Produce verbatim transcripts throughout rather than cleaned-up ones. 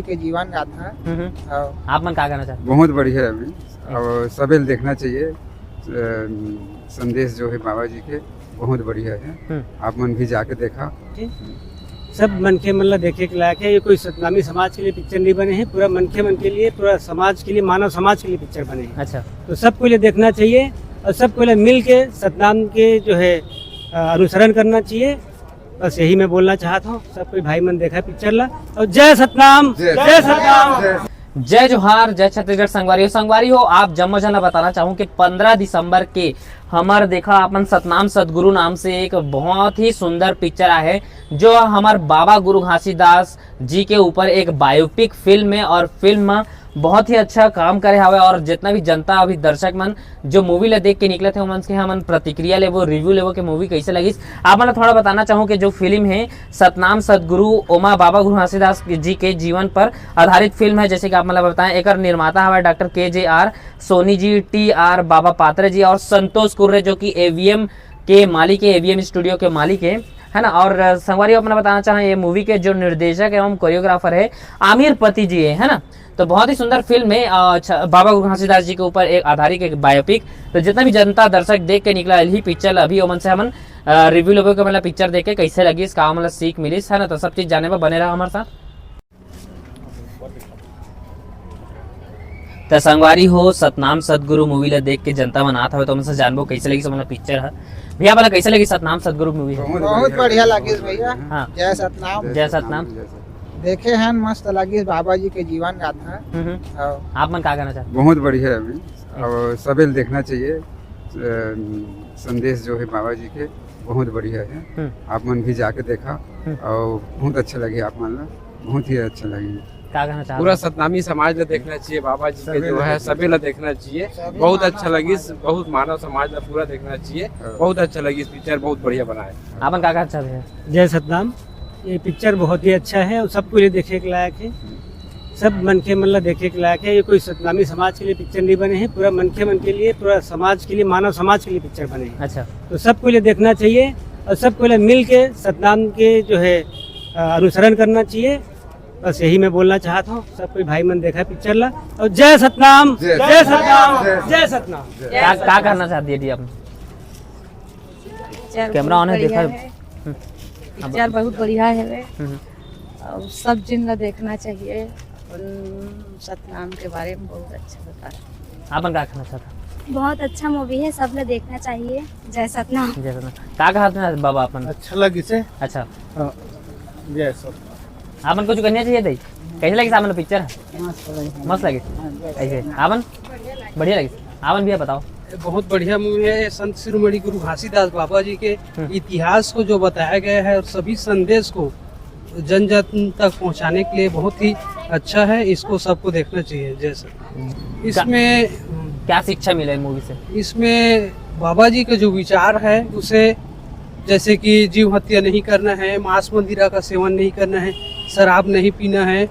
के जीवन गाथा। हम्म, हम्म। और आप मन का कहना चाहते? बहुत बढ़िया है अभी, और सबे ल देखना चाहिए। अ, संदेश जो है बाबा जी के, बहुत बढ़िया है। हम्म। आप मन भी जाके देखा। सब मनखे मन ला देखे के लायक है। ये कोई सतनामी समाज के लिए पिक्चर नहीं बने हैं, पूरा मनखे मन के लिए, पूरा समाज के लिए, मानव समाज के लिए पिक्चर बने हैं। अच्छा। तो सबको ये देखना चाहिए और सबको ये मिल के सतनाम के जो है, अ, अनुसरण करना चाहिए। बस यही मैं बोलना चाहता हूँ। सब कोई भाई मन देखा पिक्चर ला। और जय सतनाम, जय जय सतनाम। जय जोहार, जय छत्तीसगढ़। संगवारी हो, संगवारी हो, आप जम्मो झन ला बताना चाहूँ कि पंद्रह दिसंबर के हमर देखा अपन सतनाम सदगुरु नाम से एक बहुत ही सुंदर पिक्चर आहे, जो हमर बाबा गुरु घासीदास जी के ऊपर एक बायोपिक फिल्म है और फिल्म म बहुत ही अच्छा काम करे हवे और जितना भी जनता, अभी दर्शक मन जो मूवी ला देख के निकलत हे, ओमन के हमन प्रतिक्रिया लेबो, रिव्यू लेबो कि मूवी कैसे लगिस। आप मन ला थोड़ा बताना चाहूँ कि जो फिल्म है सतनाम सदगुरु, ओमा बाबा गुरु घासीदास जी के जीवन पर आधारित फिल्म है। जैसे कि आप मन ला बताएं, एकर निर्माता हवे डॉक्टर के जे आर सोनी जी, टी आर बाबा पात्रे जी और संतोष कुर्रे, जो कि एवीएम के मालिक है, एवीएम स्टूडियो के मालिक है, है ना। और, अ, संगवारी हो, अपना बताना चाहें, ये मूवी के जो निर्देशक एवं कोरियोग्राफर है आमिर पति जी है, है ना। तो बहुत ही सुंदर फिल्म है, अ, छ-, बाबा गुरु घासीदास जी के ऊपर एक आधारित एक बायोपिक। तो जितना भी जनता दर्शक देख के निकला ही पिक्चर, अभी ओमन से हमन, अ, रिव्यू लेबो के, मतलब पिक्चर देख के कैसे लगिस, का मतलब सीख मिलिस, है ना। तो सब चीज जाने बर बने रहा हमारे साथ। त संगवारी हो, सतनाम सदगुरु मूवी ला देख के जनता मन आत हवे, तो हमसे जानबो कैसे लगिस हमला पिक्चर ह। भैया, बोला कैसे लगिस सतनाम सदगुरु मूवी ह? बहुत बहुत बढ़िया बढ़िया लगिस भैया। हाँ। जय सतनाम। जय सतनाम। जय सतनाम। देखे हन, मस्त लगिस बाबा जी के जीवन गाथा। हम्म, हम्म। हाँ। आप मन का कहना चाहते? बहुत बढ़िया है अभी, और सबे ल देखना चाहिए। अ, संदेश जो है बाबा जी के, बहुत बढ़िया है। हम्म। आप मन भी जाके देखा हम्म। और बहुत अच्छा लगे आप मन ला, बहुत ही अच्छा लगे। का कहना चाहत पूरा हव? सतनामी समाज ला देखना चाहिए, बाबा जी के सबे जो ला है देखना सबे ला देखना चाहिए। सबे बहुत मानव अच्छा लगिस, समाज। बहुत मानव समाज ला पूरा देखना चाहिए। हाँ। बहुत अच्छा लगिस पिक्चर, बहुत बढ़िया बनाए। आप मन का कहना चाहत हव? जय सतनाम। ये पिक्चर बहुत ही अच्छा है और सबको लिए देखे के लायक है। सब मनखे मन ला देखे के लायक है। ये कोई सतनामी समाज के लिए पिक्चर नहीं बने हैं, पूरा मनखे मन के लिए, पूरा समाज के लिए, मानव समाज के लिए पिक्चर बने हैं। अच्छा। तो सबको लिए देखना चाहिए और सबको लिए मिल के सतनाम के जो है, अ, अनुसरण करना चाहिए। बस यही मैं बोलना चाहता हूँ। सब कोई भाई मन देखा पिक्चर ला। और जय सतनाम, जय जय सतनाम, सतनाम। जय सतनाम। का, का कहना चाहती है दी आप? पिक्चर कैमरा बहुत ऑन है, बढ़िया देखा है। हम्म। पिक्चर बहुत बढ़िया है। हम्म। और सब जिन ला देखना चाहिए। अपन सतनाम के बारे में बहुत अच्छा बता रहे। आप मन का कहना चाहत हव? बहुत अच्छा मूवी है, सब ला देखना चाहिए। जय सतनाम। जय सतनाम। का कहत हव बाबा अपन? अच्छा लगिस हे। अच्छा। हाँ। जय सतनाम। आप मन कुछ कहना चाहिए दाई? कैसे लगिस आप मन पिक्चर? मस्त लगिस। मस्त लगिस? हाँ, जय ऐसे। सतनाम। आप मन? बढ़िया लगिस। आप मन भैया बताओ। ये बहुत बढ़िया मूवी है। ये संत शिरोमणि गुरु घासीदास बाबा जी के हम्म। इतिहास को जो बताया गया है और सभी संदेश को जन जन तक पहुंचाने के लिए बहुत ही अच्छा है। इसको सबको देखना चाहिए। जय सर। हम्म। इसमें क्या, क्या शिक्षा मिले मूवी से? इसमें बाबा जी का जो विचार है उसे, जैसे कि जीव हत्या नहीं करना है, मांस मंदिरा का सेवन नहीं करना है, शराब नहीं पीना है,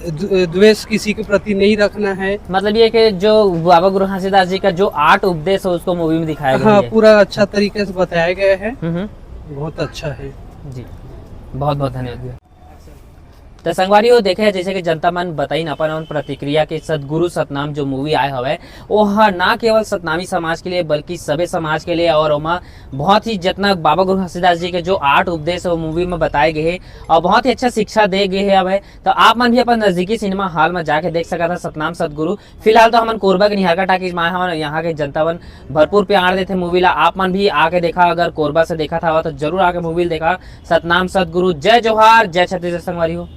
द्व-, द्वेष किसी के प्रति नहीं रखना है। मतलब ये कि जो बाबा गुरु घासीदास जी का जो आठ उपदेश है उसको मूवी में दिखाया गया हाँ, है। पूरा अच्छा तरीके से बताया गया है। हम्म, हम्म। बहुत अच्छा है। जी, बहुत बहुत धन्यवाद भैया। तो संगवारी हो देखे, जैसे कि जनता मन बताइन अपन अपन प्रतिक्रिया के सतगुरु सतनाम जो मूवी आए हवे, ओह ना केवल सतनामी समाज के लिए बल्कि सबे समाज के लिए, और ओमा बहुत ही जितना बाबा गुरु घासीदास जी के जो आठ उपदेश है वो मूवी में बताए गए हैं और बहुत ही अच्छा शिक्षा दे गए हैं हवे। तो आप मन भी अपन नजदीकी सिनेमा हॉल में जाके देख सकत हव सतनाम सतगुरु। फिलहाल तो हमन कोरबा के निहारिका टॉकीज में आए हवन, यहाँ के जनता मन भरपूर प्यार देथे मूवी ला। आप मन भी आके देखा, अगर कोरबा से देखत हव तो जरूर आके मूवी ला देखा। सतनाम सतगुरु, जय जोहार, जय छत्तीसगढ़ संगवारी हो।